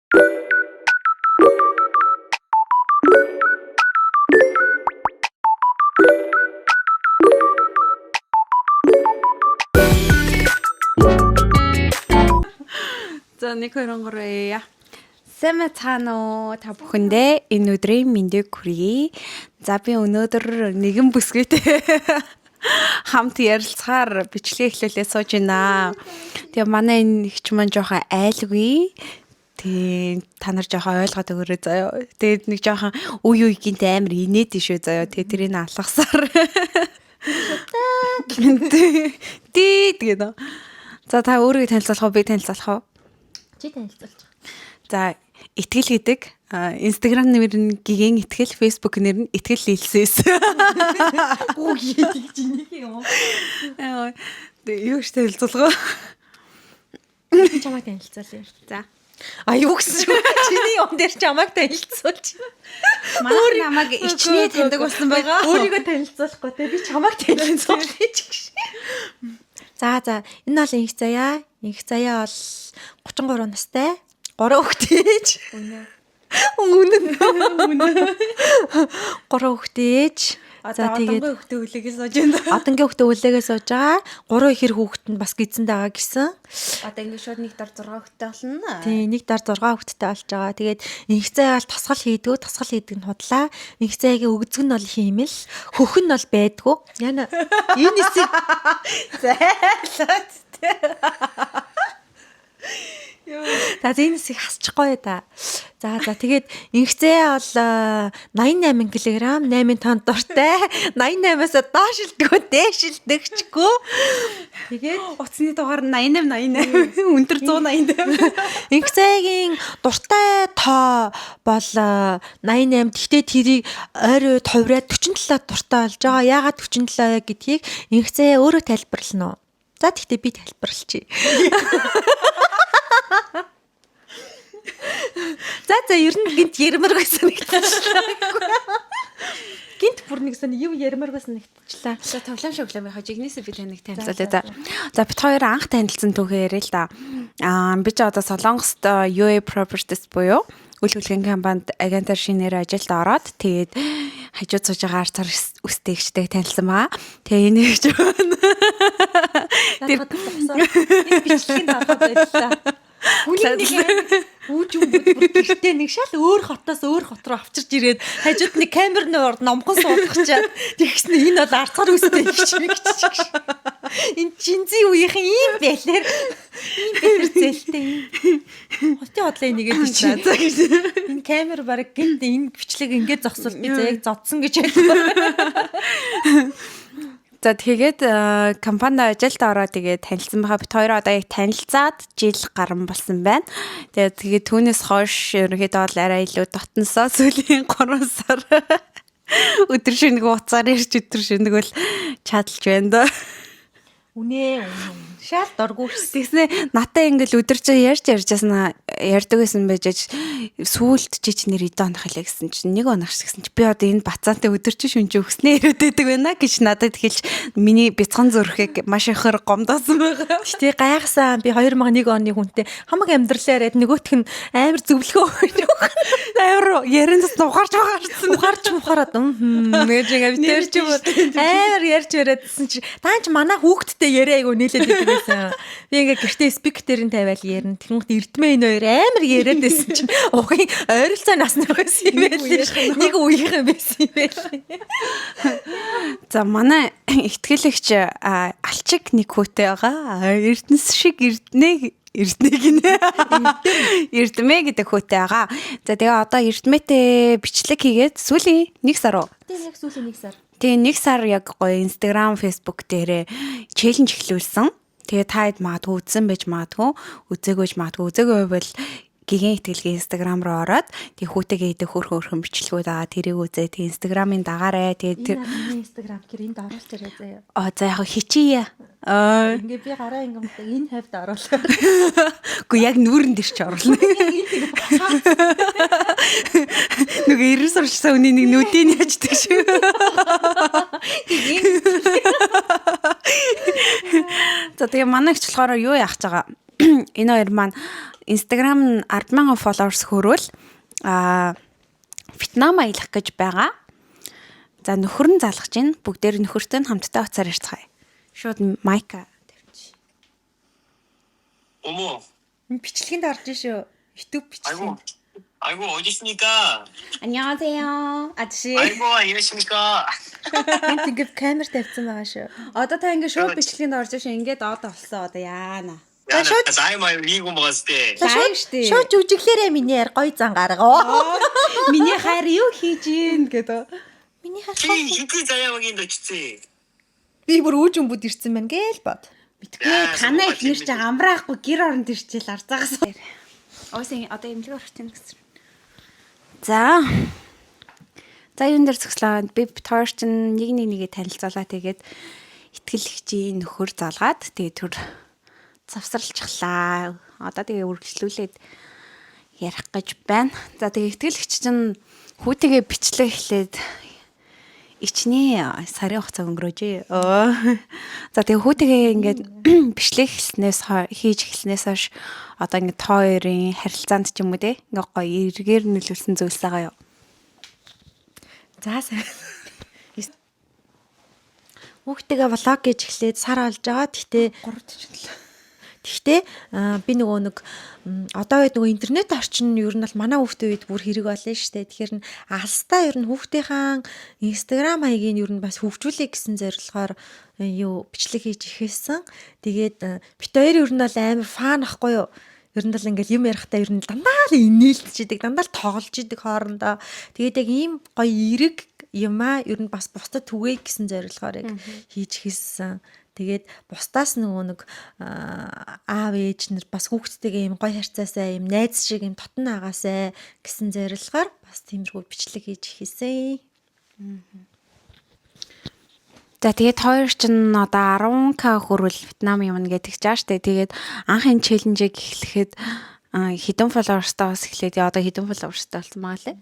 За 1 2 3 яа. Сайн мэцхан уу та бүхэндээ энэ өдрийн мэндийг хүргэе. За би өнөөдөр нэгэн бүсгүйтэй хамт ярилцахаар бичлэг эхлүүлээ сууж байна. Тэгээ манай энэ ихч маань жоохон айлгүй. Тэгээ та нар жоохон ойлгоод өгөөрэй заяа. Тэгээд нэг жоохон үе үе гинт амар инээд шүү заяа. Тэгээ тэрийг алгасаар. Тий тэгээд. За та өөрийгөө танилцуулах уу би танилцуулах уу? Чи танилцуулж. За итгэл гэдэг Instagram нэр нь гигэн итгэл, Facebook нэр нь итгэл лилсэс. Үгүй тэгж нэг юм. Аа тэгээ юу ч танилцуулга. Би чамайг танилцуулъя. За. А юу гэсэн чи чиний юм дээр чамайг танилцуулж. Манай намайг ичнээ таньдаг болсон байгаа. Өөрийгөө танилцуулахгүй те би чамайг танилцуулъя ч гэж. За за энэ бол инх заяа. Инх заяа бол 33 настай. 3 хүүхдээ ээж. Үнэ. Үнэн. 3 хүүхдээ ээж. За тэгээд хүүхдээ хүлээгээ сууж байна. Одонгийн хүүхдээ үлээгээ сууж байгаа. 3 ихэр хүүхэд нь бас гидсэн байгаа гэсэн. Одоо ингэ шууд нэг дор 6 хүүхдтэй болно. Тийм, нэг дор 6 хүүхэдтэй болж байгаа. Тэгээд инх заяа бол тасгал хийдгүү, тасгал хийдэг нь худлаа. Инх заяагийн өгзөг нь бол хиймэл, хөх нь бол байдгүй. Яна энэ хэсэг Зайлаад. За энэ хэсгийг хасчихгүй да. За за тэгээд инх заяа бол 88 кг, 8 тонн дуртай. 88-аас доош илдэггүй, дээш илдэгчгүй. Тэгээд Утасны дугаар нь 88 88 өндөр 188. Инх заяагийн дуртай тоо бол 88. Гэхдээ тэрийг ойр хувраад 47 дуртай болж байгаа. Яагаад 47 вэ гэдгийг инх заяа өөрөө тайлбарлана уу? За тэгтээ би тайлбарлчихъя. За за ер нь гинт ярмаргүй санагдчихлаа. Гинт бүр нэг сан юу ярмаргүй санагдчихлаа. За тоглоом шоглоомынхаа жигнэсээ би таныг танилцуулъя. За. За бит хоёр анх танилцсан түүхээ яриа л да. Аа би ч одоо Солонгост UA Properties буюу үйл хөдлөлийн компанид агентаар шинээр ажилд ороод тэгээд хажууд сууж байгаа арцаар үстээгчтэй танилцсан байгаа. Тэгээ энэ их ч байна. Тэр энэ бичлэгийн дараад байлаа. Хүний нэг үүж юм бүр гэртээ нэг шал өөр хотоос өөр хот руу авчирч ирээд хажууд нэг камерны урд номхон суулгачаад тэгсэн энэ бол арцгаар үстэй гэж гэж. Энэ жинзийн үеийнхэн ийм байлэр ийм байлэр зээлтэй юм. Хотын хотлоо энийгээд чи. За гэж. Энэ камер баг гинт энэ бичлэг ингээд зогсвол би заяаг зодсон гэж ойлгоо. За тэгээд компанид ажилд ороод тэгээд танилцсан байгаа. Бит хоёр одоо яг танилцаад жил гарan болсон байна. Тэгээд тэгээд түүнээс хойш ерөнхийдөө бол арай илүү дотносоо сүүлийн 3 сар өдөр шөнөгүй уцаар ирж өдөр шөнөгүй л чадалж байна доо. Үнэ үнэ. Шал дургүй шс. Тэгснэ натаа ингээл өдөр чинь ярьж ярьжсэн ярьдаг байсан байж аж сүулт чи чи нэр эдэн онох хэлээ гэсэн чинь нэг онох гэсэн чи би одоо энэ бацаантай өдөр чинь шүнж өгснээ яриад байдаг байна гэж надад хэлж миний бяцхан зүрхийг маш ихээр гомдоосон байгаа. Гэтэ гайхсан би 2001 оны хүнтэй хамаг амьдралаа яриад нөгөөх нь амар зөвлөгөө өгөх. Амар ярин тус ухаарч ухаарсан. Ухаарч мухаарад гэж ингээ би тэр чи амар ярьж яриадсэн чи таан чи манай хүүхдтэй яриа айгу нийлээд идэг байсан. Би ингээ гэртээ спикер дээр нь тавиал ярина. Тэнгүүт эрдмээ энэ хоёр амар яриад байсан чинь ухын ойролцоо насны байсан юм байлээ. Нэг үеийнхэн байсан юм байлээ. За манай итгэлэгч алчиг нэг хүүтэй байгаа. Эрдэнэс шиг эрдэнэ Эрдэнэ гинэ. Эрдмэ гэдэг хүүтэй байгаа. За тэгээ одоо Эрдмэтэй бичлэг хийгээд сүүлийн 1 сар уу? Тийм яг сүүлийн 1 сар. Тэгээ 1 сар яг гоё Instagram, Facebook дээрээ челленж эхлүүлсэн. Тэгээ та хэд магадгүй үзсэн байж магадгүй, үзээгүй байж магадгүй, үзээгүй байвал гигэн итгэлгийн Instagram руу ороод тэг хүүтэйгээ идэх хөр хөрхөн бичлэгүүд байгаа. Тэрийг үзээ. Тэг Instagram-ын дагаарай. Тэгээ тэр Энэ Instagram гэр энд оруулж заяа. Аа за яг хичээе. Аа Ингээ би гараа ингээ энэ хавьд оруулах. Үгүй яг нүүрэн дээр ч оруулна. Нөгөө 90 сурчсан хүний нэг нүдийг яждаг шүү. За тэгээ манай их болохоор юу яах гэж байгаа? Энэ хоёр маань Instagram 10,000 followers хөрвөл Вьетнам аялах гэж байгаа. За, нөхөр нь залгаж байна. Бүгдээр нөхөртэй нь хамтдаа утсаар ярьцгаая. Шууд mic аа тавьчих. 어머, Бичлэгэнд орж шүү. YouTube 아이고, бичлэгэнд. 아이고, 어디 있습니까? 안녕하세요. 아저씨. 아이고, 안녕하십니까? Энд ингээд камер тавьсан байгаа шүү. Одоо та ингээд шууд бичлэгэнд орж шин ингээд од олсон одоо яана. 야, 나 쇼- 나 나이 많이 이고 먹었을 때. За, Live штэ. Шууд жүжиглээрээ миний яар гоё зан гаргаа. Миний хайр юу хийж гин гэдэг. Миний хайр. 키, 히트 자야왕인데, 진짜. Би бүр үүж өмбөд ирсэн байна гээл бод. Мэдгүй Яа, танай суугаад ихнэр юм чи амраахгүй гэр оронд ирчихэл арцаагаас. Уусын одоо эмнэлэг орох чинь гэсэн. За. За, юун дээр зөкслөө. Би бит хоёр чинь нэг нэг нэгээ танилцуулаа, тэгээд итгэлэгчийн нөхөр залгаад тэгээд төр завсарлчихлаа. Одоо тэгээ үргэлжлүүлээд ярих гэж байна. За, тэгээ итгэлэгч чинь хүүтэйгээ бичлэг эхлээд ичнээ сарын хугацаа өнгөрөөжээ. Өө. За, тэгээ хүүтэйгээ ингээд бичлэг эхэлснээс хийж эхэлснээс хойш одоо ингээд та хоёрын харилцаанд ч юм уу те ингээд гоё эргээр нөлөөлсөн зүйлс байгаа юу? За, сайн. Хүүхдтэйгээ vlog гэж эхлээд сар олж байгаа. Гэхдээ 3:47. Гэхдээ би нөгөө нэг одоо үед нөгөө интернет орчин нь ер нь бол манай хүүхдийн үед бүр хэрэг болно шүү дээ. Тэгэхээр нь алстаа ер нь хүүхдийнхаа Instagram хаягийг ер нь бас хөгжүүлэе гэсэн зорилгоор юу бичлэг хийж эхэлсэн. Тэгээд бит хоёр ер нь бол амар fun ахгүй юу? Ер нь бол ингээл юм ярихдаа ер нь дандаа л инээлдэж идэг, дандаа л тоглож идэг хоорондоо. Тэгээд яг ийм гоё эерэг юмаа ер нь бас бусдад түгээе гэсэн зорилгоор яг хийж эхэлсэн. Тэгээд бусдаас нөгөө нэг аав ээж нар бас хүүхдтэйгээ юм гоё харьцаасаа, юм найз шиг юм дотн агаасай гэсэн зорилгоор бас тиймэрхүү бичлэг хийж эхэлсэн. За, тэгээд хоёр чинь одоо 10K хүрвэл Вьетнам явна гэдэг чааш штэ. Тэгээд анх энэ challenge ийг эхлэхэд хэдэн followers тай бас эхлээд одоо хэдэн followers тай болсон байгаа лээ?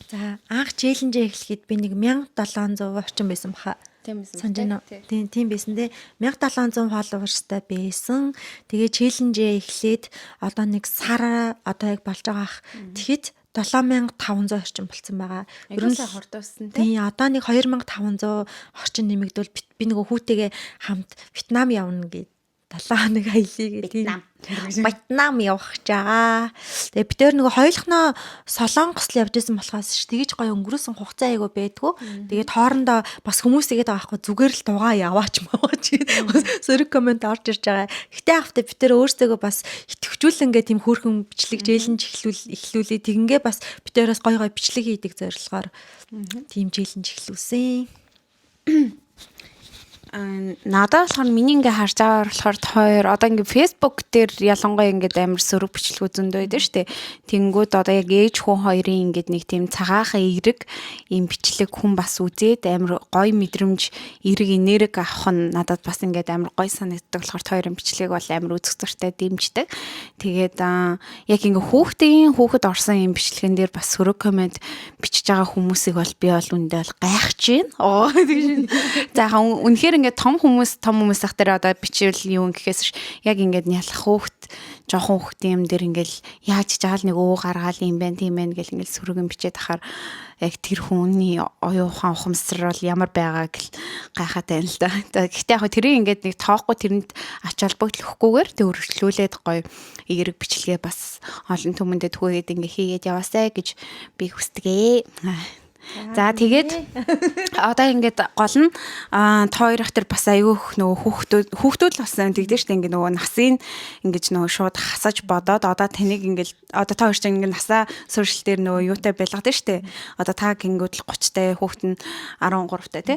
За, анх challenge ээ эхлэхэд би нэг 1700 орчим байсан баха. Тийм байсан. Санаж байна уу? Тийм, тийм байсан те. 1700 followers тай байсан. Тэгээ challenge ээ эхлээд одоо нэг сар одоо яг болж байгаа ах. Тэгэхэд 7500 орчим болцсон байгаа. Ер нь хурдуулсан те. Тийм, одоо нэг 2500 орчим нэмэгдвэл би нөгөө хүүтэйгээ хамт Вьетнам явна гээд 7 хоног аялъя гэх тийм. Вьетнам явах гэж байгаа. Тэгээ бид тэр нөгөө хоёулахноо Солонгос л явж исэн болохоос ш тэгэж гоё өнгөрөөсөн хугацаа айгу байдгүй. Тэгээд хоорондоо бас хүмүүс игээд байгаа байхгүй, зүгээр л дугаа яваач маваач сөрөг comment орж ирж байгаа. Гэтэ ахтай бид тэр өөрсдөө бас итгэвчүүлэнгээ тийм хөөрхөн бичлэг challenge эхлүүлээ. Тэгингээ бас бид тэрээс гоё гоё бичлэг хийдэг зорилгоор тийм challenge эхлүүлсэн. Надад болохоор миний ингээ харж байгаагаар болохоор хоёр одоо ингээ Facebook дээр ялангуяа ингээд амар сөрөг бичлэгүүд зөндөө байдаг шүү дээ. Тэнгүүд одоо яг ээж хүн хоёрын ингээд нэг тийм цагаахан эерэг ийм бичлэг хүн бас үзээд амар гоё мэдрэмж, эерэг энерги авах нь надад бас ингээд амар гоё санагддаг болохоор хоёрын бичлэг бол амар үзэх дуртай, дэмждэг. Тэгээд яг ингээ хүүхдийн хүүхэд орсон ийм бичлэгэн дээр бас сөрөг comment бичиж байгаа хүмүүсийг бол би бол үндэ бол гайхаж байна. Оо, тэгш. За, үнэхээр ингээд том хүмүүс ах дээр одоо бичвэл юу гэхээс яг ингээд нялх хүүхэд, жоохон хүүхдийн юм дээр ингээл яаж ч жаал нэг өө гаргаал юм байна, тийм байна гэл ингээл сөрөг юм бичээд ахаар яг тэр хүний оюун ухаан ухамсар бол ямар байгаа гэл гайхаад байна л да. Гэхдээ яг тэрийг ингээд нэг тоохгүй, тэрэнд ач холбогдол өгөхгүйгээр тэг өргөжлүүлээд гоё эерэг бичлэгээ бас олон түмэндээ түгээгээд ингээ хийгээд яваасай гэж би хүсдэг ээ. За, тэгээд одоо ингээд гол нь та хоёр ах төр бас аюух нөгөө хүүхдүүд хүүхдүүд л бас тэгдэж штэ, ингээд нөгөө насын ингэж нөгөө шууд хасаж бодоод одоо таныг ингээд одоо та хоёр чинь ингээд насаа social дээр нөгөө юутай байлгадаг штэ. Одоо та гингүүд л 30 тай, хүүхэд нь 13 тай те.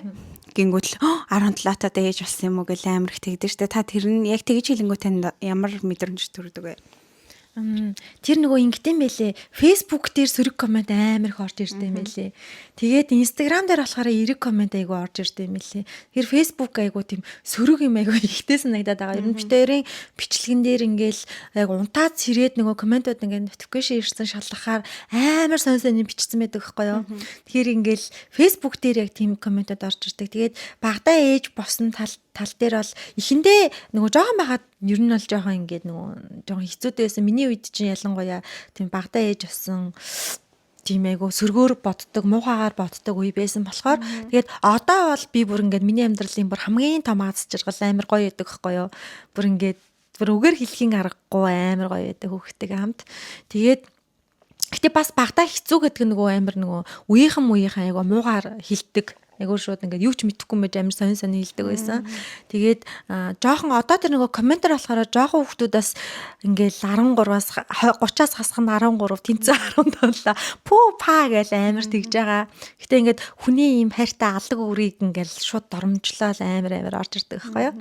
Гингүүд л 17 таатай ээж болсон юм уу гэл амар их тэгдэж штэ. Та тэр нь яг тэгж хэлэнгүү танд ямар мэдрэмж төрдөг вэ? Тэр нөгөө ингэдэм байлээ. Facebook дээр сөрөг comment амар их орж ирдэг юм байлээ. Тэгээд Instagram дээр болохоор эерэг comment айгу орж ирдэг юм байлээ. Тэр Facebook айгу тийм сөрөг юм айгу ихтэй санагдаад байгаа. Ер нь бит хоёрын бичлэгэн дээр ингээл яг унтаад сэрээд нөгөө comment ууд ингээд notification ирсэн шалгахаар амар сонь сонь юм бичсэн байдаг байхгүй юу. Тэгэхээр ингээл Facebook дээр яг тийм comment ууд орж ирдэг. Тэгээд багадаа ээж босон тал тал дээр бол эхэндээ нөгөө жоохон байхад ер нь бол жоохон ингээд нөгөө жоохон хэцүүтэй байсан. Миний үед чинь ялангуяа тийм багадаа ээж болсон тийм айгу сөргөөр боддог, муухайгаар боддог үе байсан болохоор тэгээд одоо бол би бүр ингээд миний амьдралын бүр хамгийн том аз жаргал амар гоё байдаг байхгүй юу. Бүр ингээд бүр үгээр хэлхийн аргагүй амар гоё байдаг хүүхдтэйгээ хамт. Тэгээд гэтээ бас багадаа хэцүү гэдэг нь нөгөө амар нөгөө үеийнхэн айгу муугаар хилдэг. Айгу шууд ингээд юу ч мэдэхгүй мэж амар сонин сонин хилдэг байсан. Тэгээд жоохон одоо тэр нөгөө комментэр болохоор жоохон хүүхдүүдээс ингээд 13-аас 30-аас хасах нь 13 тэнцэн 17 пүү па гэж амар тэгж байгаа. Гэтэ ингээд хүний ийм хайртай алаг үрийг ингээд шууд дормжлол амар амар орж ирдэг байхгүй юу?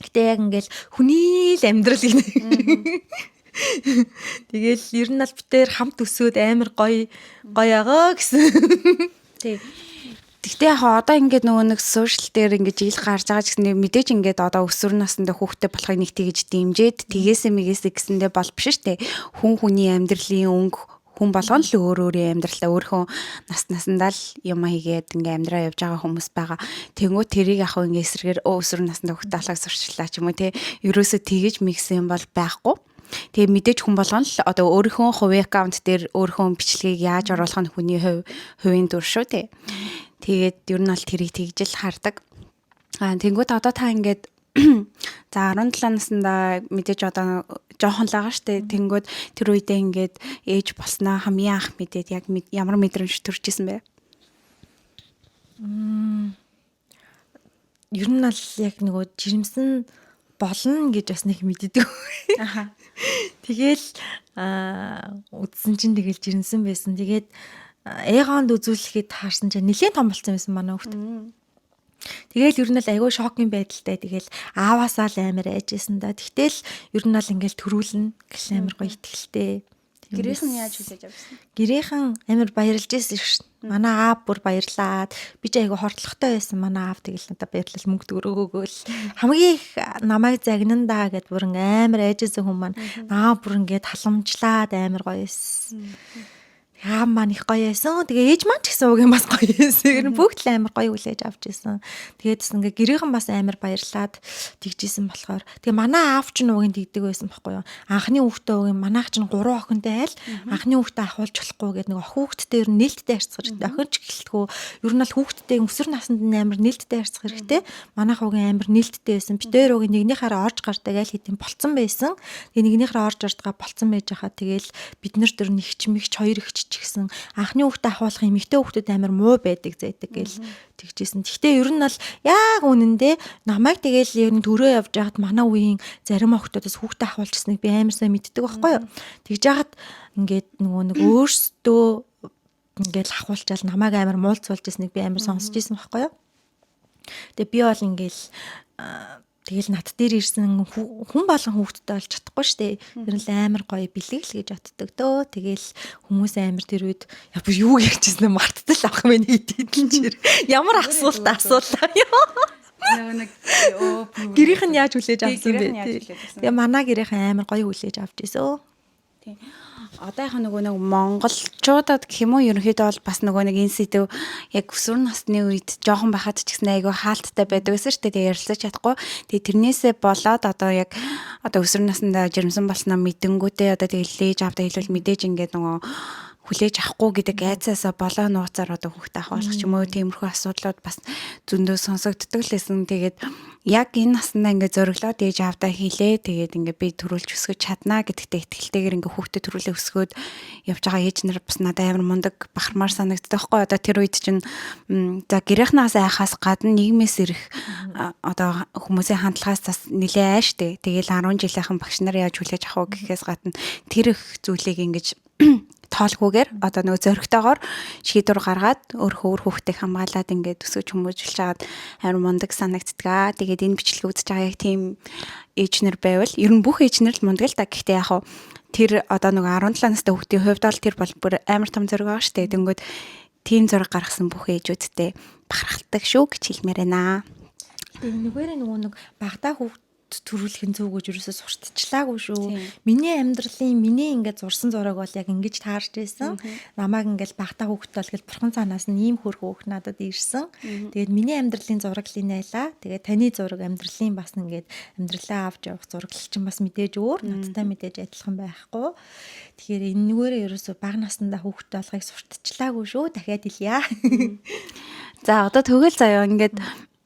Гэтэ яг ингээд хүний л амьдрал гинэ. Тэгэл ер нь аль битээр хамт өсөөд амар гоё гоё агаа гэсэн. Тий. Тэгтээ яг одоо ингээд нөгөө нэг сошиал дээр ингээд ил гарч байгаа ч гэсэндээ мэдээж ингээд одоо өсвөр насндаа хүүхдтэй болохыг нэг тэгж дэмжиж тэгээсээ мэгээсээ гэсэндээ бол биш шүү дээ. Хүн хүний амьдралын өнгө хүн болгон л өөр өөрийн амьдралаа өөрийнхөө нас насандаа л юм хийгээд ингээ амьдраа явж байгаа хүмүүс байгаа. Тэнгүү тэрийг яг ингээ эсрэгээр өсвөр насндаа хүүхдтэй болохыг сурчлаа ч юм уу те. Ерөөсөө тэгэж мэгсэн юм бол байхгүй. Тэгээ мэдээж хүн болгон л одоо өөрийнхөө хувийн аккаунт дээр өөрийнхөө бичлэгийг яаж оруулах нь хүний хувийн дүр шүү дээ. Тэгээд ер нь бол тэрийг тэгж л хардаг. Аа тэнгууд одоо та ингээд за 17 наснда мэдээж одоо жоохон л байгаа штэ. Тэнгүүд тэр үедээ ингээд ээж болсноо хамгийн анх мэдээд яг ямар мэдрэмж төрж исэн бэ? Ер нь бол яг нөгөө жирэмсэн болно гэж бас нэг мэддэг. Аха. Тэгэл үдсэн чинь тэгэл жирэмсэн байсан. Тэгээд эгонд үзүүлэхэд таарсан чинь нэлээд том болсон байсан манай хүүхд. Тэгэл ер нь л айгүй шокийн байдалтай тэгэл ааваасаа л амар айжсэн да. Тэгтэл ер нь бол ингээл төрүүлнэ гэх амар гоё итгэлтэй. Гэрийнх нь яаж хүлээж авсан? Гэрийнхэн амар баярлж байсан шин. Манай аав бүр баярлаад би ч айгүй хордлоготой байсан. Манай аав тэгэл надад баярлал мөнгө төгрөгөөгөөл хамгийн их намайг загнан даа гэд бүр ингээ амар айжсэн хүн маань аав бүр ингээ таламжлаад амар гоё байсан. Аав маань их гоё байсан. Тэгээ ээж маань ч гэсэн уг юм бас гоё байсан. Ер нь бүгд л амар гоё хүлээж авч исэн. Тэгээд бас ингээ гэрийнхэн бас амар баярлаад тэгжсэн болохоор. Тэгээ манай аав ч нуугийн тэгдэг байсан байхгүй юу. Анхны хүүхдээ уг юм манайх ч 3 охинтой айл анхны хүүхдээ ахуулж болохгүй гэдэг нэг хүүхдтэй ер нь нээлттэй харьцах хэрэгтэй. Охин ч гэлтгүү. Ер нь бол хүүхдтэй өсвөр наснд нь амар нээлттэй харьцах хэрэгтэй. Манайх угийн амар нээлттэй байсан. Бид хоёр угийн нэгнийхаараа орж гардаг аль хэдийн болцсон байсан. Тэгээ нэгнийхаараа орж ардгаа болцсон байж хаа тэгэл бид нар тэр нэг ч мэгч хоёр ихч ч гэсэн анхны хүүхдээ ахуулах эмэгтэй хүүхдүүд амар муу байдаг зайдаг гэл тэгжсэн. Гэхдээ ер нь бол яг үнэндээ намайг тэгэл ер нь төрөө явж байхад манай үеийн зарим охтуудаас хүүхдээ ахуулчихсныг би амар сайн мэддэг байхгүй юу. Тэгж яхад ингээд нөгөө нэг өөрсдөө ингээд ахуулчаал намайг амар муулцуулж ирснийг би амар сонсч ирсэн байхгүй юу. Тэгээ би бол ингээл тэгэл над дээр ирсэн хүн болгон хүүхдтэй болж чадахгүй шүү дээ. Ер нь л амар гоё бэлэг л гэж боддог дөө. Тэгэл хүмүүс амар тэр үед я бүр юу ярьжсэн мартдал авах юм хэдийдэл чир. Ямар асуулт асуулаа. Нөгөө нэг Гэрийнх нь яаж хүлээж авсан бэ? Гэрийнх нь яаж хүлээж авсан? Тэгээ манай гэрийнхэн амар гоё хүлээж авч ирсэн. Тий. Одоо яг нөгөө нэг монголчуудад гэх юм уу ерөнхийдөө бол бас нөгөө нэг энэ сэдв яг өсвөр насны үед жоохон байхад ч гэсэн айгүй хаалттай байдаг гэсэн шүү дээ. Тэгээ ярилцаж чадахгүй. Тэгээ тэрнээсээ болоод одоо яг одоо өсвөр насндаа жирэмсэн болсноо мэдэнгүүтээ одоо тэгээ лээж авдаа хэлвэл мэдээж ингээд нөгөө хүлээж авахгүй гэдэг айцаасаа болоо нууцаар одоо хүүхдээ авах ч юм уу тиймэрхүү асуудлууд бас зөндөө сонсогддог л байсан. Тэгээд яг энэ наснаа ингээд зориглоод ээж аавдаа хийлээ. Тэгээд ингээд би төрүүлж өсгөж чаднаа гэдэгтээ итгэлтэйгээр ингээд хүүхдээ төрүүлээ өсгөөд явж байгаа ээж нар бас надад амар мундаг бахармаар санагддаг байхгүй. Одоо тэр үед чинь за гэрийнхнаас айхаас гадна нийгмээс ирэх одоо хүмүүсийн хандлагаас бас нэлээ айштэй. Тэгээл 10 жилийнхэн багш нар яаж хүлээж авах вэ гэхээс гадна тэр их зүйлийг ингэж тоолгүйгээр одоо нөгөө зоригтойгоор шийдвэр гаргаад өөрөө өөр хүүхдээ хамгаалаад ингээд өсгөж хүмүүжүүлж чаад амар мундаг санагддаг. Тэгээд энэ бичлэг үзэж байгаа яг тийм ээж нар байвал ер нь бүх ээж нар л мундаг л та. Гэхдээ яг хав тэр одоо нөгөө 17 настай хүүхдийн хувьд бол тэр бол бүр амар том зориг байгаа штэ. Тэнгүүд тийм зориг гаргасан бүх ээжүүдтэй бахархалдаг шүү гэж хэлмээр байна. Тэгээ нэгээрээ нөгөө нэг багтаа хүүхд төрүүлэх нь зөв гэж юусоо сурталчлаагүй шүү. Миний амьдралын миний ингээд зурсан зураг бол яг ингэж таарч байсан. Намайг ингээд багтаа хүүхэд бол гэл бурхан цаанаас нь ийм хөр хөөх надад ирсэн. Тэгээд миний амьдралын зураглалын найлаа. Тэгээд таны зураг амьдралын бас ингээд амьдралаа авч явах зураглал чинь бас мэдээж өөр, надтай мэдээж адилхан байхгүй. Тэгэхээр энэнгээр ерөөсөө бага насндаа хүүхдтэй болохыг сурталчлаагүй шүү. Дахиад хэлье. За одоо тэгвэл заяа ингээд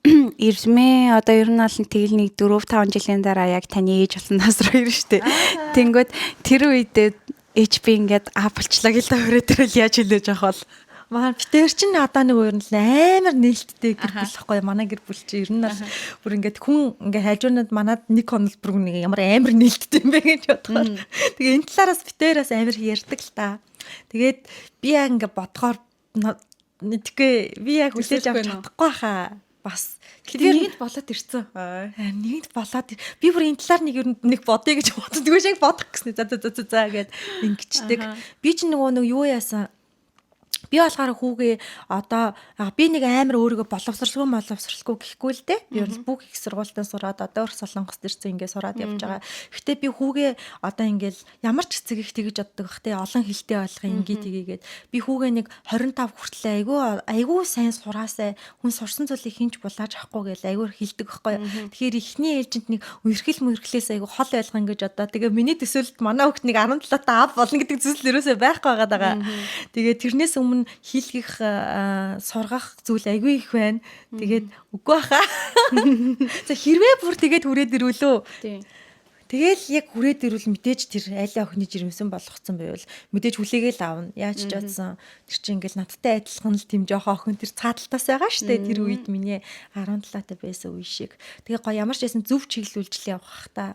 Ирмээ одоо ер нь бол тэгэл нэг 4 5 жилийн дараа яг таны ээж болсон нас руу ирнэ штэ. Тэнгүүд тэр үедээ HP ингээд аа болчлаа гэл та өрөө төрөл яаж хэлээж авах бол Маа битэр чинь одоо нэг өөр нь амар нээлттэй гэр бүл ихгүй манай гэр бүл чинь ер нь бол бүр ингээд хүн ингээд хажуунад манад нэг хонол бүр нэг ямар амар нээлттэй юм бэ гэж бодохоор. Тэгээ энэ талаараас битэрээс амар ярьдаг л та. Тэгээд би яг ингээд бодохоор мэдгүй би яг хүлээж авч чадахгүй хаа бас тэгэхээр нэгд болоод ирсэн. Нэгд болоод би бүр энэ талаар нэг ер нь нэг бодъё гэж боддгоо шиг бодох гэснэ. За за за за гэд ингэчдэг. Би ч нөгөө нэг юу яасан Би болохоор хүүгээ одоо би нэг амар өөрийгөө боловсралгүй гэхгүй л дээ. Би бол бүх их сургуультаа сураад одоо өөр Солонгост ирсэн ингээ сураад явж байгаа. Гэтэ би хүүгээ одоо ингээл ямар ч эцэг их тэгэж боддог бах те олон хэлтэй болох ингээ тгийгээд би хүүгээ нэг 25 хүртлээ айгүй айгүй сайн сураасай хүн сурсан зүйлийг хинч булааж авахгүй гэл айгүй хэлдэг байхгүй. Тэгэхээр эхний ээлжинд нэг үерхэл мөрхлээс айгүй хол ойлгон гэж одоо тэгээ миний төсөөлөлд манай хүүхд нэг 17 та ав болно гэдэг зүйл ерөөсөө байхгүй байгаа даа. Тэгээ тэрнээс өмнө хийлгэх сургах зүйл айгүй их байна. Тэгээд үгүй баха. За хэрвээ бүр тэгээд хүрээд ирвэлөө. Тэгэл яг хүрээд ирвэл мэдээж тэр айлын охины жирэмсэн болгоцсон байвал мэдээж хүлээгээл авна. Яаж ч бодсон. Тэр чинь ингээл надтай адилхан л тийм жоохон охин тэр цааталтаас байгаа штэ тэр үед миний 17 та байсан үе шиг. Тэгээ гоё ямар ч байсан зөв чиглүүлжлээ явах хах та.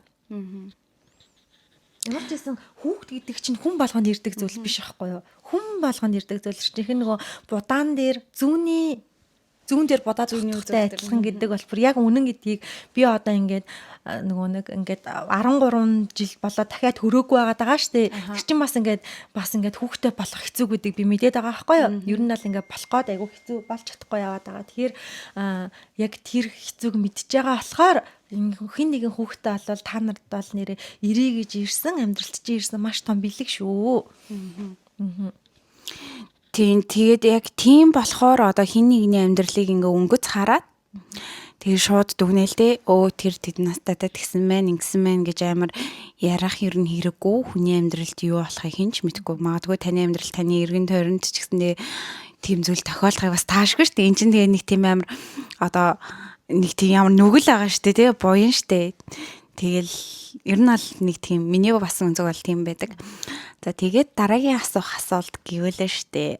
Ямар ч байсан хүүхд гэдэг чинь хүн болгонд ирдэг зүйл биш аахгүй юу? Хүн болгонд ирдэг зүйл чинь нөгөө будаан дээр зүүнний зүүн дээр будаа зүүнтэй адилхан гэдэг бол бүр яг үнэн гэдгийг би одоо ингээд нөгөө нэг ингээд 13 жил болоо дахиад хөрөөгүй байгаад байгаа штэ. Тэр чинь бас ингээд хүүхдээ болох хэцүү гэдгийг би мэдээд байгаа байхгүй юу? Ер нь бол ингээд болох гээд айгүй хэцүү болж чадахгүй яваад байгаа. Тэгэхээр яг тэр хэцүүг мэдж байгаа болохоор хин нэгэн хүүхдээ болвол та нарт бол нэрээ ирээ гэж ирсэн амьдралд чи ирсэн маш том бэлэг шүү. Тийм тэгээд яг тийм болохоор одоо хин нэгний амьдралыг ингээ өнгөц хараад тэгээ шууд дүгнээл те өө тэр тэд настайдаа тэгсэн мэн ингэсэн мэн гэж амар ярах ер нь хэрэггүй хүний амьдралд юу болохыг хинч мэдэхгүй магадгүй таны амьдрал таны эргэн тойронд ч гэсэндээ тийм зүйл тохиолдохыг бас таашгүй шүү дээ. Энд чинь тэгээ нэг тийм амар одоо нэг тийм ямар нүгэл байгаа шүү дээ тий буян шүү дээ. Тэгэл ер нь бол нэг тийм миний бас өнцөг бол тийм байдаг. За тэгээд дараагийн асуух асуулт гэвэлээ штэ.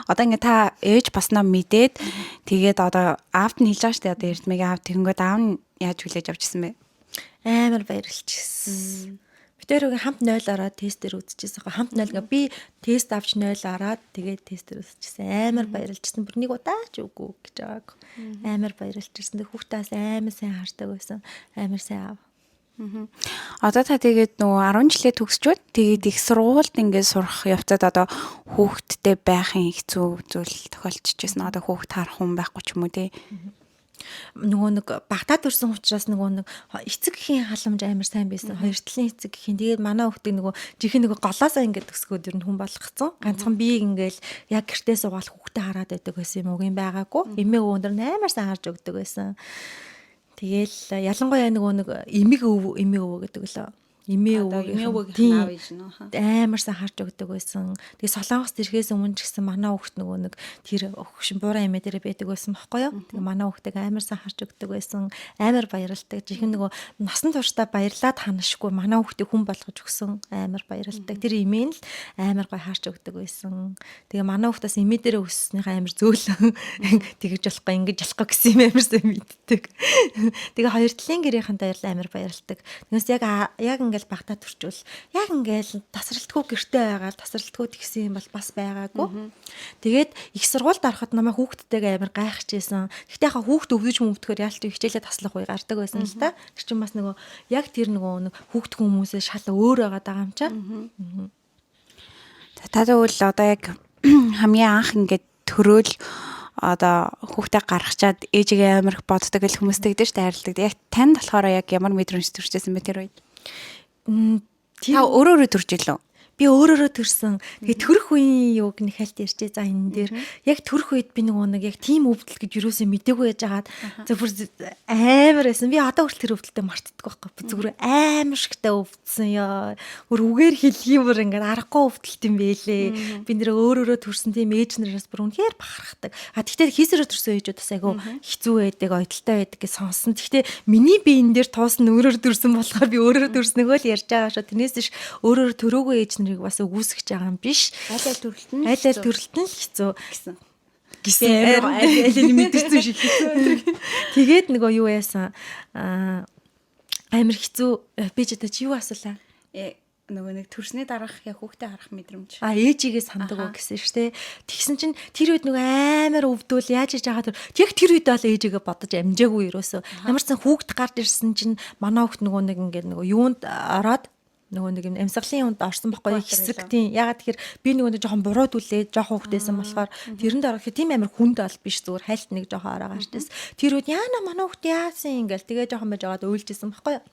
Одоо ингээ та ээж босноо мэдээд тэгээд одоо аавд нь хэлж байгаа штэ одоо Эрдмэгийн аав тэгэнгүүт аав нь яаж хүлээж авчихсан бэ? Амар баярлчихсан. Битэрүүгийн хамт 0 ороод тестээр үзчихсэн. Хамт 0 гэ би тест авч 0 ороод тэгээд тестээр үзчихсэн. Амар баярлжсэн. Бүр нэг удаа ч үгүй гэж байгааг. Амар баярлжсэн. Тэг хүүхдээс амар сайн хардаг байсан. Амар сайн аав. Одоо та тэгээд нөгөө 10 жилээ төгсчөөд тэгээд их сургуульд ингээд сурах явцад одоо хүүхэдтэй байхын хэцүү зүйл тохиолдчихсэн. Одоо хүүхд харах хүн байхгүй ч юм уу те. Нөгөө нэг багтаа төрсэн учраас нөгөө нэг эцэг эхийн халамж амар сайн байсан. Хоёр талын эцэг эхийн. Тэгээд манай хүүхдийг нөгөө жинхэнэ нөгөө голоосоо ингээд өсгөөд ер нь хүн болгоцсон. Ганцхан би ингээл яг гэртээ суугаал хүүхдээ хараад байдаг байсан юм уу юм байгаагүй. Эмээ өвөндөр амар сайн харж өгдөг байсан. Тэгээл ялангуяа нөгөө нэг эмэг өв эмээ өвөө гэдэг лөө. Эмээ өвөөгийнх аав ээж нөө. Амар сайн харж өгдөг байсан. Тэгээ Солонгост ирэхээс өмнө ч гэсэн манай хүүхд нөгөө нэг тэр өгшин буурай эмээ дээрээ байдаг байсан бохгүй юу. Тэгээ манай хүүхдийг амар сайн харж өгдөг байсан. Амар баярлалдаг. Жинхэнэ нөгөө насан туршдаа баярлаад ханашгүй манай хүүхдийг хүн болгож өгсөн. Амар баярлалдаг. Тэр эмээ нь л амар гой харж өгдөг байсан. Тэгээ манай хүүхдээс эмээ дээрээ өсснийхээ амар зөөлөн тэгэж болохгүй ингэж болохгүй гэсэн юм амар сайн мэддэг. Тэгээ хоёр талын гэрийнхэн баярлал амар баярлалдаг. Тэгээс яг яг ингээл багтаа төрчвөл яг ингээл тасралтгүй гэрте байгаа л тасралтгүй тэгсэн юм бол бас байгаагүй. Тэгээд их сургуульд ороход намайг хүүхдтэйгээ амар гайхажсэн. Гэхдээ яхаа хүүхд өвдөж хүмүүтгэхээр яалт хичээлээ таслах үе гардаг байсан л та. Тэр чинь бас нөгөө яг тэр нөгөө нэг хүүхд хүмүүсээ шал өөр байгаад байгаа юм чаа. За та тэгвэл одоо яг хамгийн анх ингээд төрөөл одоо хүүхдээ гаргачаад ээжигээ амар их боддог гэл хүмүүс тэгдэж шүү дээ, хайрладаг. Яг танд болохоор яг ямар мэдрэмж төрчихсэн бэ тэр үед? Тэр Та өөрөө өөрөө төрж илүү? Би өөрөөрөө төрсөн. Тэгээ төрөх үеийн юуг нэг хальт ярьчээ. За, энэ дээр яг төрөх үед би нөгөө нэг яг тийм өвдөл гэж юусоо мдээгүй яж хагаад зөвхөн амар байсан. Би одоо хүртэл тэр өвдөлтөд мартдаггүй байхгүй. Би зүгээр амар шигтэй өвдсөн ёо. Бүр үгээр хэлхий бүр ингээд аргагүй өвдөлт юм бэлээ. Би нэр өөрөөрөө төрсөн тийм ээж нараас бүр үнэхээр бахархдаг. А тэгтээ хийсэрээ төрсөн ээжүүд бас айгүй хэцүү байдаг, ойдолтой байдаг гэж сонсон. Тэгтээ миний би энэ дээр туусан өөрөөр төрсөн болохоор би өөрөөр төрснөгөө л ярьж байгаа шүү. Тэрнээс биш өөрөөр төрөөгүй ээж нарыг бас үгүйсгэж байгаа юм биш. Аль аль төрөлт нь Аль аль төрөлт нь л хэцүү гэсэн. Гэсэн аль аль мэдэрсэн шиг хэцүү. Тэгээд нөгөө юу яасан, аа, амар хэцүү, би ч одоо чи юу асуулаа? Нөгөө нэг төрсний дараах яг хүүхдээ харах мэдрэмж. А, ээжигээ сандаг уу гэсэн шүү дээ. Тэгсэн чинь тэр үед нөгөө амар өвдөл яаж иж байгаа тэр яг тэр үед бол ээжигээ бодож амжаагүй ерөөсөө. Ямар ч сан хүүхд гарч ирсэн чинь манай хүүхд нөгөө нэг ингээд нөгөө юунд ороод нөгөө нэг юм амьсгалын юунд орсон байхгүй, хэсэг тийм. Ягаад тэгэхээр би нөгөө нэг жоохон буруу түлээ жоохон хүүхдээсэн болохоор тэрэнд орох тийм амар хүнд бол биш, зүгээр хальт нэг жоохон ороо гарч ирсэн. Тэр үед яана манай хүүхд яасан ингээл тэгээ жоохон байж байгаад уйлжсэн байхгүй юу.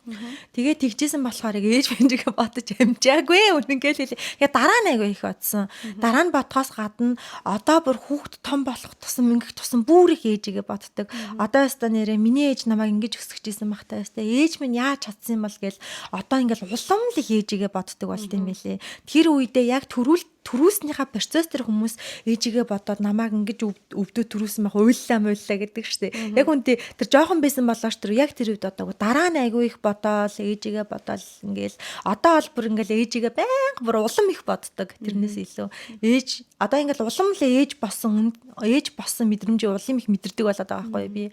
Тэгээ тэгжсэн болохоор яг ээж бэнжигээ бодож амжаагүй, үнэн гээл хэлээ. Яг дараа нь айгүй их бодсон. Дараа нь бодхоос гадна одоо бүр хүүхд том болох тусам ингэх тусам бүр их ээжигээ боддог. Одоо өстө нэрээ миний ээж намайг ингэж өсгөж исэн бах та, өстө ээж минь яаж чадсан юм бол гээл одоо ингээл улам л их ээжигээ боддог болт юм билээ. Тэр үедээ яг төрүүл төрүүлснийхаа процесс тэр хүмүүс ээжигээ бодоод намайг ингэж өвдөө төрүүлсэн байх, уйллаа муйллаа гэдэг штеп. Яг үнтэй тэр жоохон байсан болооч тэр яг тэр үед одоо дараа нь айгүй их бодоол, ээжигээ бодоол ингээл одоо бол бүр ингээл ээжигээ байнга бүр улам их боддог тэрнээс илүү. Ээж одоо ингээл улам л ээж болсон, ээж болсон мэдрэмжээ улам их мэдэрдэг болоод байгаа байхгүй би.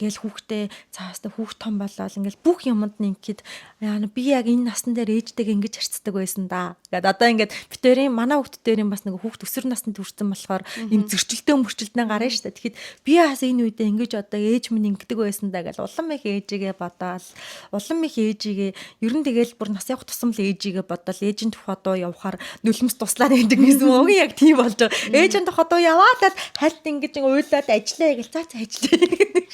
Ингээл хүүхдээ цаастай хүүхд том болоод ингээл бүх юмд нь ингээд яа би яг энэ насн дээр ээжтэйгээ ингэж харьцдаг байсан да. Гэт одоо ингээд битэрийн манай хүүхд дээрийн бас нэг хүүхд өсвөр наснд хүрсэн болохоор юм зөрчилтэй мөрчлөлтнээ гарна шүү дээ. Тэгэхэд би бас энэ үедээ ингэж одоо ээж минь ингэдэг байсан да гэж улам их ээжигээ бодоол, улам их ээжигээ ер нь тэгэл бүр нас явах тусам л ээжигээ бодоол, ээжийн тухай дуу явахаар нулимс туслаад байдаг гэсэн уг яг тийм болж байгаа. Ээжийн тухай дуу яваад л хальт ингэж уйлаад ажиллая гэл цаа цаа ажиллая гэдэг.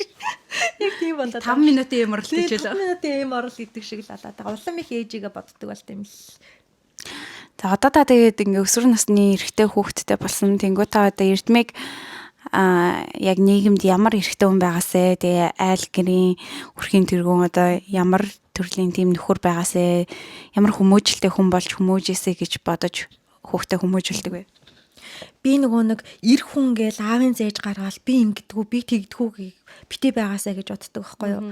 Яг тийм болоод 5 минутын юм орол гэж 5 минутын юм орол гэдэг шиг л алаад байгаа. Улам их ээжигээ боддог болт юм л. За, одоо та тэгээд ингээ өсвөр насны эрэгтэй хүүхэдтэй болсон. Тэнгүү та одоо Эрдмийг яг нийгэмд ямар эрэгтэй хүн байгаасэ, тэгээ айл гэрийн хүрхийн тэргүүн одоо ямар төрлийн тийм нөхөр байгаасэ, ямар хүмүүжлтэй хүн болж хүмүүжээсэ гэж бодож хүүхдээ хүмүүжүүлдэг вэ? Би нөгөө нэг эр хүн гээл аавын зээж гаргаал би ингэдэггүй, би тэгдэггүй битээ байгаасаа гэж боддог байхгүй юу.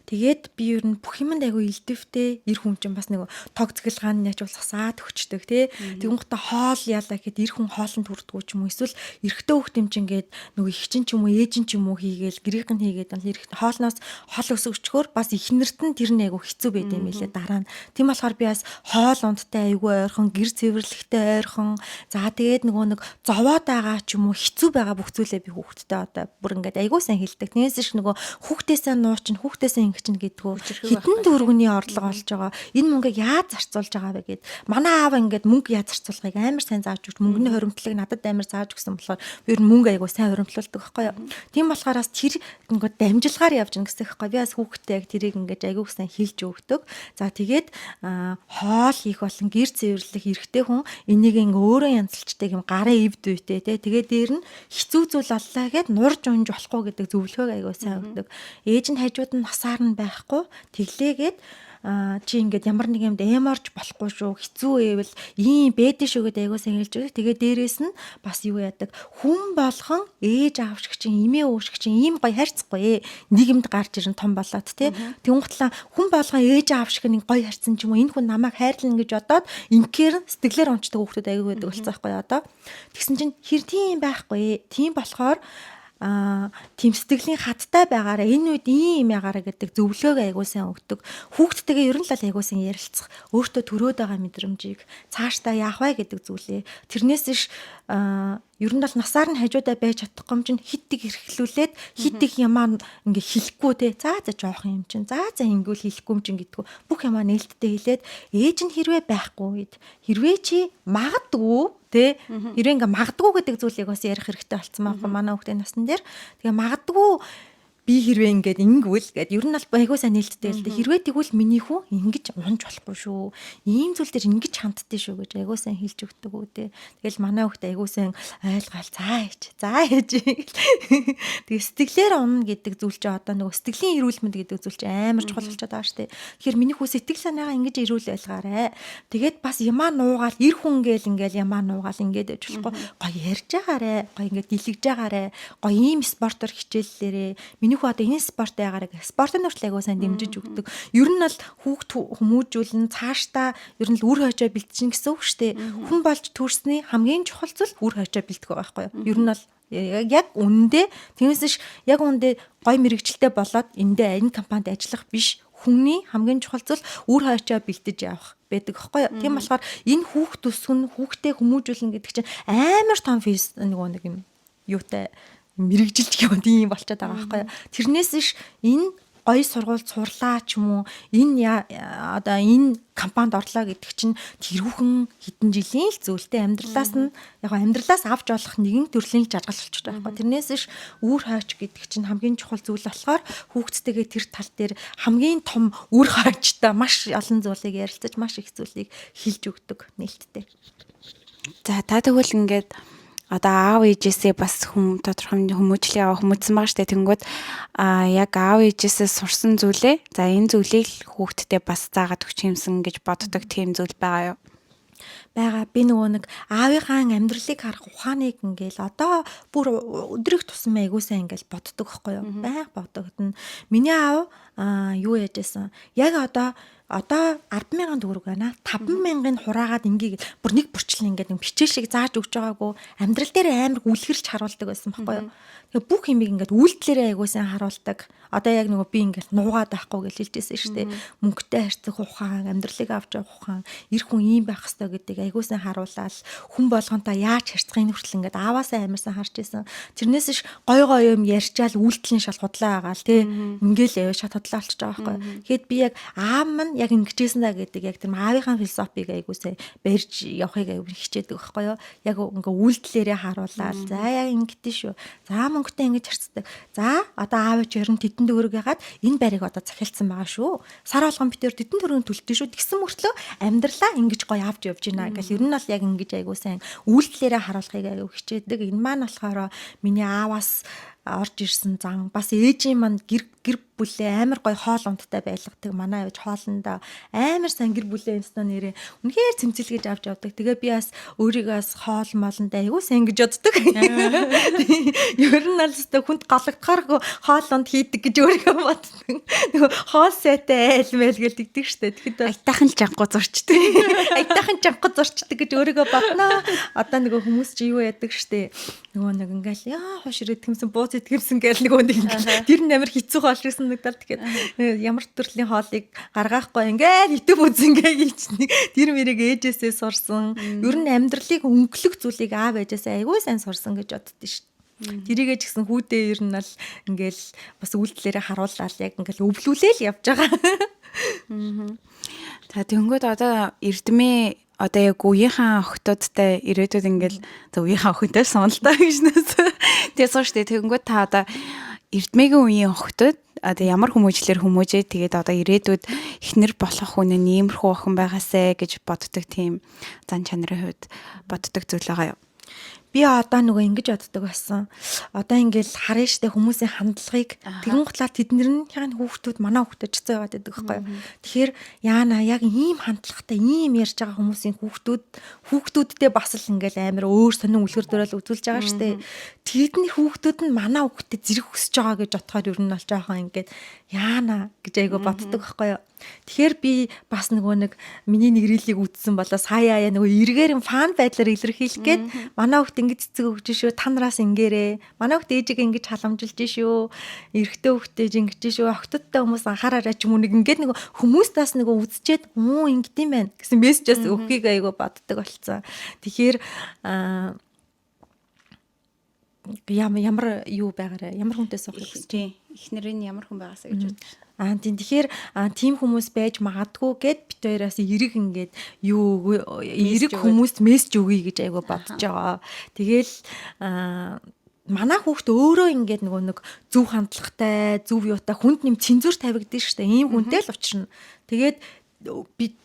Тэгээд би ер нь бүх юмд айгүй илдэвтэй, эр хүн чинь бас нэг тог цэгэлгаан яаж бол сасаад өгчдөг тий. Тэгүн гота хоол яалаа гэхэд эр хүн хоолнд хүрдэггүй ч юм уу, эсвэл эрэгтэй хүүхд юм чинь ингээд нөгөө их чин ч юм уу, ээж нь ч юм уу хийгээл гэрийнх нь хийгээд эрэгтэй хоолноос хол өсөгчхөөр бас ихнэрт нь тэр нь айгүй хэцүү байд юм билээ дараа нь. Тийм болохоор би бас хоол ундтай айгүй ойрхон, гэр цэвэрлэхтэй ойрхон. За, тэгээд нөгөө нэг зовоод байгаа ч юм уу, хэцүү байгаа бүх зүйлээ би хүүхдтэй одоо бүр ингээд айгүй сайн хэлдэг. Тэрнээс ш нөгөө хүүхдээсээ нуучин, хүүхдээсээ ингэ чинь гэдгүү хэдэн төгрөгний орлого олж байгаа. Энэ мөнгийг яаж зарцуулж байгаа вэ гэд. Манай аав ингээд мөнгө яаж зарцуулахыг амар сайн зааж өгч, мөнгөний хоримтлалыг надад амар зааж өгсөн болохоор би ер нь мөнгө айгүй сайн хоримтлуулдаг байхгүй юу. Тийм болохоор бас тэр ингээд дамжилгаар явж гин гэсэн байхгүй. Би бас хүүхдтэй яг тэрийг ингээд айгүй сайн хэлж өгдөг. За, тэгээд хоол хийх болон гэр цэвэрлэх эрэгтэй хүн энийг ингээ өөрөө янзалчдаг юм гарын эвд үйтэй те. Тэгээд дээр нь хэцүү зүйл оллаа гэд нурж унж болохгүй гэдэг зөвлөгөөг айгүй сайн өгдөг. Ээж нь хажууд нь насаар нь байхгүй тэглээгээд чи ингээд ямар нэг юмд эморж болохгүй шүү, хэцүү эвэл ийм бэдэ шүү гэдэг айгуу сайн хэлж өгдөг. Тэгээ дээрээс нь бас юу яадаг, хүн болгон ээж аав шиг чинь, эмээ өвөө шиг чинь ийм гоё харьцахгүй нийгэмд гарч ирэн том болоод тий. Тэнгутлаа хүн болгон ээж аав шиг нэг гоё харьцсан ч юм уу, энэ хүн намайг хайрлана гэж бодоод ингээр сэтгэлээр унцдаг хүүхдүүд айгуу байдаг болсон байхгүй одоо. Тэгсэн чинь хэр тийм байхгүй. Тийм болохоор тийм сэтгэлийн хаттай байгаараа, энэ үед ийм юм ягаараа гэдэг зөвлөгөөг айгуу сайн өгдөг. Хүүхдтэйгээ ер нь л айгуу сайн ярилцах, өөртөө төрөөд байгаа мэдрэмжийг цаашдаа яах вэ гэдэг зүйлээ. Тэрнээс иш ер нь бол насаар нь хажуудаа байж чадахгүй юм чинь хит их эрхлүүлээд хит их ямаа ингээ хэлэхгүй те. За за, жоохон юм чинь. За за, ингэвэл хэлэхгүй юм чинь гэдгүү. Бүх ямаа нээлттэй хэлээд ээж нь хэрвээ байхгүй үед хэрвээ чи магадгүй Тэ хэрвээ ингээ магадгүй гэдэг зүйлийг бас ярих хэрэгтэй болсон байхгүй манай хүүхдийн насн дээр. Тэгээ магадгүй би хэрвээ ингээд ингэвэл гээд ер нь бол айгуу сайн нээлттэй л дээ. Хэрвээ тэгвэл миний хүү ингэж унж болохгүй шүү. Ийм зүйл дээр ингэж ханддээ шүү гэж айгуу сайн хэлж өгдөг үү дээ. Тэгэл манай хүүхд айгуу сайн ойлгоол заа ээж. Заа ээж. Тэгээ сэтгэлээр унна гэдэг зүйл чи одоо нөгөө сэтгэлийн эрүүл мэнд гэдэг зүйл чи амар чухал болчиход байгаа шүү дээ. Тэгэхээр миний хүү сэтгэл санаагаа ингэж эрүүл байлгаарэ. Тэгээд бас ямаа нуугаал эр хүн гээл ингээл ямаа нуугаал ингээд байж болохгүй. Гоё ярьж байгаарэ. Гоё ингээд дэлгэж байгаарэ. Гоё ийм спортоор хичээллээрэ. Миний хүү одоо энэ спорт яагаарэ гэх спортын хүртэл айгуу сайн дэмжиж өгдөг. Ер нь бол хүүхд хүмүүжүүлэн цаашдаа ер нь л үр хойчоо бэлтжин гэсэн үг шүү дээ. Хүн болж төрсний хамгийн чухал зүйл үр хойчоо бэлтгэх байгаа байхгүй юу? Ер нь бол яг үнэндээ тиймээс ш яг үнэндээ гой мэрэгчлээ болоод эндээ энэ компанид ажиллах биш хүний хамгийн чухал зүйл үр хойчоо бэлтэж явах байдаг аахгүй юу. Тийм болохоор энэ хүүхд өсгөн хүүхдээ хүмүүжүүлнэ гэдэг чинь амар том физ нөгөө нэг юм юутай мэрэгжилж юм тийм болчиход байгаа байхгүй юу. Тэрнээс ш энэ гоё сургууль сурлаа ч юм уу энэ одоо энэ компанид орлоо гэдэг чинь тэрүүхэн хэдэн жилийн л зүйлтэй амьдралаас нь яг амьдралаас авч болох нэгэн төрлийн жаргал болчиход байгаа байхгүй. Тэрнээс ш үр хойч гэдэг чинь хамгийн чухал зүйл болохоор хүүхдтэйгээ тэр тал дээр хамгийн том үр хойчтой маш олон зүйлийг ярилцаж маш их зүйлийг хэлж өгдөг нээлттэй. За та тэгвэл ингээд одоо аав ээжээсээ бас хүм тодорхой хүмүүжлээ аваа хүмүүжсэн байгаа штэ. Тэнгүүд а яг аав ээжээсээ сурсан зүйлээ за энэ зүйлийг л хүүхдтэй бас заагаад өгч юмсан гэж боддог тийм зүйл байгаа юу? Байгаа. Би нөгөө нэг аавынхаа амьдралыг харах ухааныг ингээл одоо бүр өдрөх тусам айгуу сайн ингээл боддог байхгүй юу? Байнга бодогдно. Миний аав юу яаж байсан? Яг одоо 10,000 төгрөг байна. 5,000-ыг хураагаад ингээ бүр нэг бурчлан ингээд нэг хичээл шиг зааж өгч байгаагүй амьдрал дээр амар үлгэрч харуулдаг байсан байхгүй юу. Тэгээ бүх юмыг ингээд үйлдэлээрээ айгуу сайн харуулдаг. Одоо яг нөгөө би ингээд нуугаад байхгүй гэж хэлжсэн шүү дээ. Мөнгөтэй харьцах ухаан, амьдралыг авч явах ухаан, эр хүн ийм байх ёстой гэдгийг айгуу сайн харуулаад хүн болгонтой яаж харьцахыг хүртэл ингээд ааваасаа амар сайн харж исэн. Тэрнээс ш гой гой юм ярьчаал үйлдэлийн шал худлаа агаал тий. Ингээл яваа шат худлаа болчихж байгаа байхгүй. Тэгэхэд би яг аав маань яг ингэжсэн даа гэдэг яг тэр аавынхаа философиг айгуу сайн барьж явахыг айгуу хичээдэг байхгүй юу. Яг ингээ үйлдэлээрээ харуулаад за яг ингэдэж шүү. За мөнгөтэй ингэж харьцдаг. За одоо аав чи ер нь тэдэн төгрөг ягаад энэ байрыг одоо захиалцсан байгаа шүү. Сар болгон битээр тэдэн төгрөгийн төлтөө шүү. Тэгсэн мөртлөө амьдралаа ингэж гоё авч явж байна гэл ер нь бол яг ингэж айгуу сайн үйлдэлээрээ харуулахыг айгуу хичээдэг. Энэ маань болохоор миний ааваас орж ирсэн зан бас ээжийн маань гэр бүлээ амар гоё хоол унттай байлгадаг. Манай авч хоолндоо амар сайн гэр бүлээ юмснаа нэрээ үнэхээр цэмцэлгэж авч явдаг. Тэгээ би бас өөрийгөө бас хоол молонд айгуу сайн гэж боддог. Ер нь аль өстө хүнд гологдохооргүй хоол унд хийдэг гэж өөрийгөө боддог. Нөгөө хоол сайтай айл майл гэл тэгдэг штэ. Тэгэхэд айтайхан л жангуу зурчдаг. Айтайхан жангуу зурчдаг гэж өөрийгөө бодноо. Одоо нөгөө хүмүүс чи юу яадаг штэ. Нөгөө нэг ингээл яа хуш ирээд гэмсэн бууз итгэмсэн гээл нөгөө нэг ингээл тэр нь амар хэцүү хоол шигсэн нэгдэл тэгэхээр ямар төрлийн хоолыг гаргаахгүй ингээл итв үз ингээ хийчихнэ. Тэр мэрийг ээжээсээ сурсан. Ер нь амьдралыг өнгөлөх зүйлийг аав ээжээсээ айгүй сайн сурсан гэж боддоо шүү дээ. Тэрийгээ ч гэсэн хүүдээ ер нь л ингээл бас үйлдэлээрээ харууллаа яг ингээл өвлүүлээл явж байгаа. За тэгэнгүүт одоо эрдмээ одоо яг үеийнхаа охтуудтай ирээдүйд ингээл за үеийнхаа охинтой сунал та гэж нэс. Тэгээ сууш тэ тэгэнгүүт та одоо эрдмэгийн үеийн охтууд одоо ямар хүмүүжлэр хүмүүжээ тэгээд одоо ирээдүйд эхнэр болох хүн нь иймэрхүү охин байгаасэ гэж боддог тийм зан чанарын хувьд боддог зүйл байгаа юу? Би одоо нөгөө ингэж боддог байсан. Одоо ингээл харна штэ хүмүүсийн хандлагыг тэгэн гутлаа тэднэр нь яг хүүхдүүд манай хүүхдүүд ч зөө яваад байдаг байхгүй юу. Тэгэхээр яана яг ийм хандлагатай ийм ярьж байгаа хүмүүсийн хүүхдүүд хүүхдүүддээ бас л ингээл амар өөр сонин үлгэр дуурайл үзүүлж байгаа штэ. Тэдний хүүхдүүд нь манай хүүхдэд зэрэг хүсэж байгаа гэж бодохоор ер нь бол жоохон ингээд яана гэж айгу боддог байхгүй юу. Тэгэхээр би бас нөгөө нэг миний нэг рилийг үзсэн болоо сая яа нөгөө эргээр нь фан байдлаар илэрхийлэх гээд манай хүүхд ингэж цэцэг өгч шүү, та нараас ингээрээ. Манай хүүхд ээжигээ ингэж халамжилж шүү. Эрэгтэй хүүхдээ ингэж шүү. Охтодтой хүмүүс анхаараарай ч юм уу нэг ингээд нөгөө хүмүүс тас нөгөө үзчихэд үү ингэдэм байх гэсэн мессежээс өгөхийг айгу боддог болцсон. Тэгэхээр ямар юу байгаарэ ямар хүнтэй суухыг хүсэж. Тийм. Эхнэр нь ямар хүн байгаасаа гэж бодож. Аа тийм, тэгэхээр тийм хүмүүс байж магадгүй гэд бид хоёроос эрэг ингээд юу эрэг хүмүүст мессеж өгье гэж айгу бодож байгаа. Тэгэл манай хүүхд өөрөө ингээд нөгөө нэг зөв хандлагатай, зөв юутай хүнд нэм цензуур тавигдсан шүү дээ. Ийм хүнтэй л учрна. Тэгээд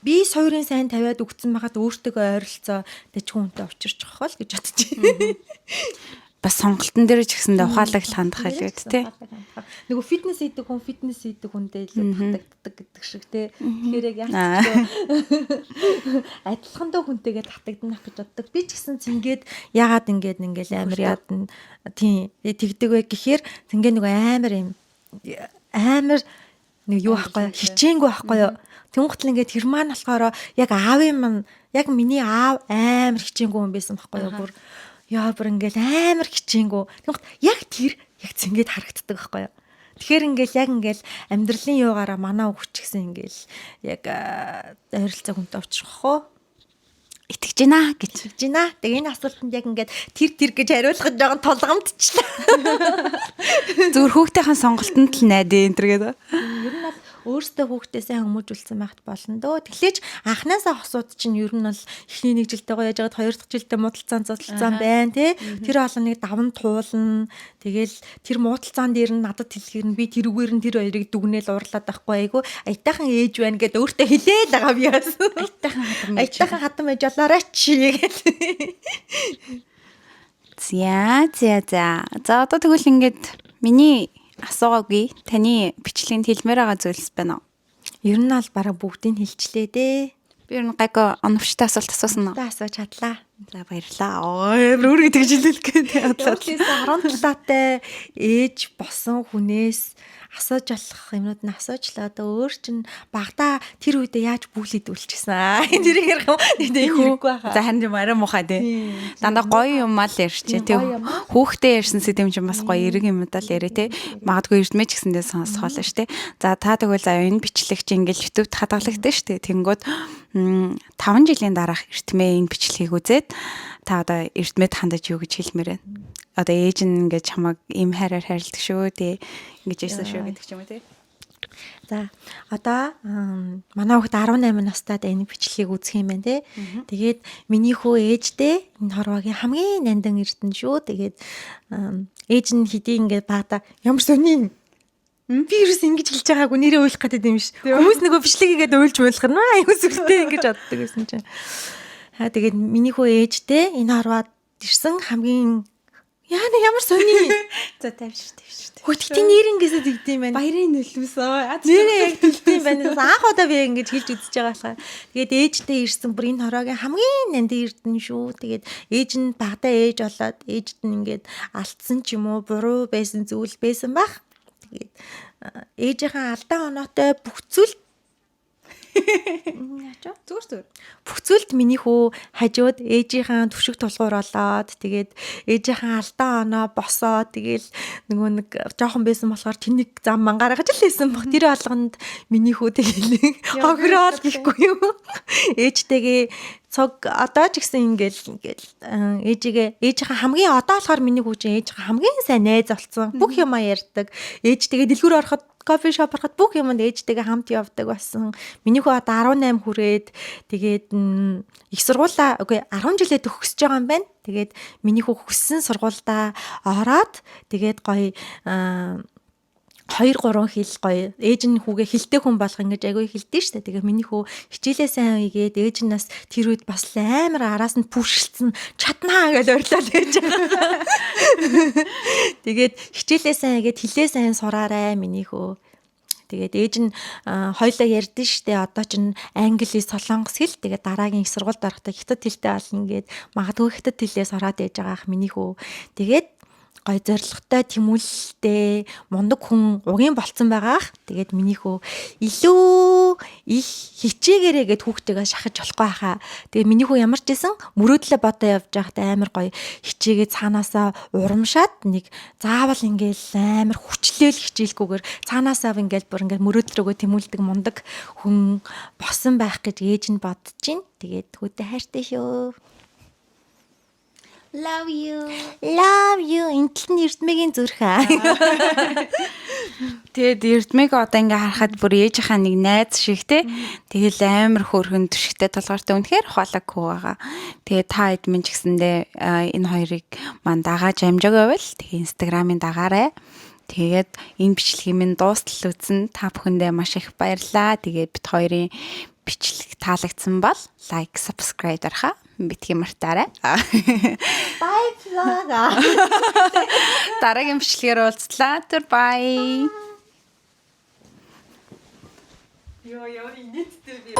би суурийн сайн тавиад өгцөн байхад өөртөө ойролцоо тэч хүнтэй учирч байгаа л гэж бодож байна. Бас сонголтон дээр ч гэсэндээ ухаалаг л хандах л үү те. Нөгөө фитнес хийдэг хүн фитнес хийдэг хүндээ илүү татагддаг гэдэг шиг те. Тэгэхээр яг яах вэ? Адилхандаа хүнтэйгээ татагдана гэж боддог. Би ч гэсэн цэнгээд яагаад ингээд ингээл амар яадна тийм тэгдэг вэ гэхээр цэнгээ нөгөө амар юм амар нэг юу ахгүй хичээнгүй ахгүй юу. Тэнгуутл ингээд тэр маань болохоор яг аавын маань яг миний аав амар хичээнгүй хүн байсан байхгүй юу. Бүр яа бүр ингээл амар хичээнгүй. Тэнгуут яг тэр яг цэнгээд харагддаг байхгүй юу. Тэгэхээр ингээл яг ингээл амьдралын юугаараа манай хүүхд ч гэсэн ингээл яг ойролцоо хүнтэй очих хөө. Итгэж байна гэж. Итгэж байна. Тэгээ энэ асуултанд яг ингээд тэр гэж хариулах жоохон тулгамдчлаа. Зүгээр хүүхдийн сонголтонд л найдаа энэ төр гэдэг. Ер нь бол өөрсдөө хүүхдээ сайн хүмүүжүүлсэн байхад болно дөө. Тэглээж анханасаа хосууд чинь ер нь бол эхний нэг жилдээ гоё яж хагаад хоёр дахь жилдээ муудалцаан зодтолцоон байна тий. Тэр болгоныг даван туулна. Тэгэл тэр муудалцаан дээр нь надад хэлэхэр нь би тэрүүгээр нь тэр хоёрыг дүгнээл уурлаад байхгүй айгу. Аятайхан ээж байна гэд өөртөө хэлээл байгаа би бас. Аятайхан хатан ээж. Аятайхан хатан ээж болоорой чи гэл. За за за. За одоо тэгвэл ингээд миний асуугаагүй таны бичлэгэнд хэлмээр байгаа зүйлс байна уу? Ер нь бол бараг бүгдийг хэлчлээ дээ. Би ер нь гайгүй оновчтой асуулт асуусан уу? Та асууж чадлаа. За баярлалаа. Оо амар өөрийгөө тэгж хэлэх гээд бодлоо. 17-тай ээж босон хүнээс асууж болох юмнууд нь асуучлаа. Одоо өөр чинь багада тэр үедээ яаж бүлэд үлчихсэн. Тэрийг ярих юм. Нэг хэрэггүй байхаа. За харин тийм арай муухай тий. Дандаа гоё юм аа л ярьчих тий. Хүүхдээ ярьсан сэдэм чинь бас гоё эрэг юм даа л яриа тий. Магадгүй эрдмээ ч гэсэндээ сонсох болно шүү тий. За та тэгвэл заа энэ бичлэг чи ингээл YouTube-д хадгалагдсан шүү тий. Тэнгүүд 5 жилийн дараах эртмээ энэ бичлэгийг үзээд та одоо эрдмэд хандаж юу гэж хэлмээр байна? Одоо ээж нь ингээд чамайг ийм хайраар хайрладаг шүү тий. Ингэж ярьсан шүү гэдэг ч юм уу тий. За одоо манай хүүхэд 18 настай энэ бичлэгийг үзэх юм байна тий. Тэгээд миний хүү ээжтэй энэ хорвоогийн хамгийн нандин эрдэн шүү. Тэгээд ээж нь хэдий ингээд багада ямар сони би ерөөс ингэж хэлж байгаагүй нэрээ уйлах гэдэг юм биш. Хүмүүс нөгөө бичлэг хийгээд уйлж муулах нь аюу сүртэй ингэж боддог байсан чинь. Аа тэгээд миний хүү ээжтэй энэ хорвоод ирсэн хамгийн яана ямар сони. За тавьшир тавьшир. Хөтгтийн нэр ингэсэд тэгдэм байх. Баярын нөлөөсөн. Нэрээ яг тэгдэм байна. Анх удаа би ингэж хэлж үзэж байгаа болохоор. Тэгээд ээжтэй ирсэн бүр энэ хороогийн хамгийн нандин эрдэн шүү. Тэгээд ээж нь багадаа ээж болоод ээжд нь ингээд алдсан ч юм уу буруу байсан зүйл байсан бах. Тэгээд ээжийнхээ алдаа оноотой бүх зүйл яач вэ? Зүгээр. Бүх зүйлд миний хүү хажууд ээжийнхээ түшиг тулгуур болоод тэгээд ээжийнхээ алдаа оноо босоо тэгэл нөгөө нэг жоохон байсан болохоор тэнэг зам мангараа гэж л хэлсэн баг. Тэр болгонд миний хүү тэгэл хохироол гэхгүй юу. Ээжтэйгээ цог одоо ч гэсэн ингээл ингээл ээжигээ ээжийнхээ хамгийн одоо болохоор миний хүү чинь ээжийнхээ хамгийн сайн найз болсон. Бүх юмаа ярьдаг. Ээжтэйгээ дэлгүүр ороход кофе шоп ороход бүх юмд ээжтэйгээ хамт явдаг болсон. Миний хүү одоо 18 хүрээд тэгээд их сургуулаа үгүй 10 жилээ төгсөж байгаа юм байна. Тэгээд миний хүү хүссэн сургуульдаа ороод тэгээд гоё 2 3 хэл гоё ээж нь хүүгээ хилтэй хүн болох ингэж айгүй хилдэж штэ. Тэгээ миний хүү хичээлээ сайн хийгээд ээж нь бас тэр үед бас амар араас нь пүшилцэн чаднаа гэж ойрлоод ээж байгаа. Тэгээд хичээлээ сайн хийгээд хилээ сайн сураарай миний хүү. Тэгээд ээж нь хоёлаа ярьдэн штэ. Одоо чинь англи, солонгос хэл тэгээд дараагийн их сургуульд орохдоо хятад хэлтэй болно гээд магадгүй хятад хэлээ сураад ээж байгаа ах миний хүү. Тэгээд гой зоригтой, тэмүүлэлтэй, мундаг хүн угийн болцсон байгаах. Тэгээд миний хүү илүү их хичээгээрээ гэд хүүхдтэйгээ шахаж болохгүй хаа. Тэгээд миний хүү ямар ч байсан мөрөөдлөө бодоо явж байхад амар гоё хичээгээ цаанаасаа урамшаад нэг заавал ингээл амар хүчлээл хичээлгүйгээр цаанаасаа ингээл бүр ингээл мөрөөдл рүүгээ тэмүүлдэг мундаг хүн босон байх гэж ээж нь бодож чинь. Тэгээд хүүтэй хайртай шүү. Love you. Love you. Энэ тал нь Эрдмэгийн зүрх аа. Тэгээд Эрдмийг одоо ингээ харахад бүр ээжийнхаа нэг найз шиг те. Тэгэл амар хөөрхөн түшигтэй толгоортой үнэхээр ухаалаг хүү байгаа. Тэгээд та хэд минь ч гэсэндээ энэ хоёрыг мань дагааж амжаагүй байвал тэгээ инстаграмын дагаарай. Тэгээд энэ бичлэгийн минь дуустал үзсэн та бүхэндээ маш их баярлалаа. Тэгээд бит хоёрын бичлэг таалагдсан бол лайк, subscribe дарахаа битгий мартаарай. Баярлалаа. Дараагийн бичлэгээр уулзлаа. Түр бай. Йоо, ямар инээдтэй би.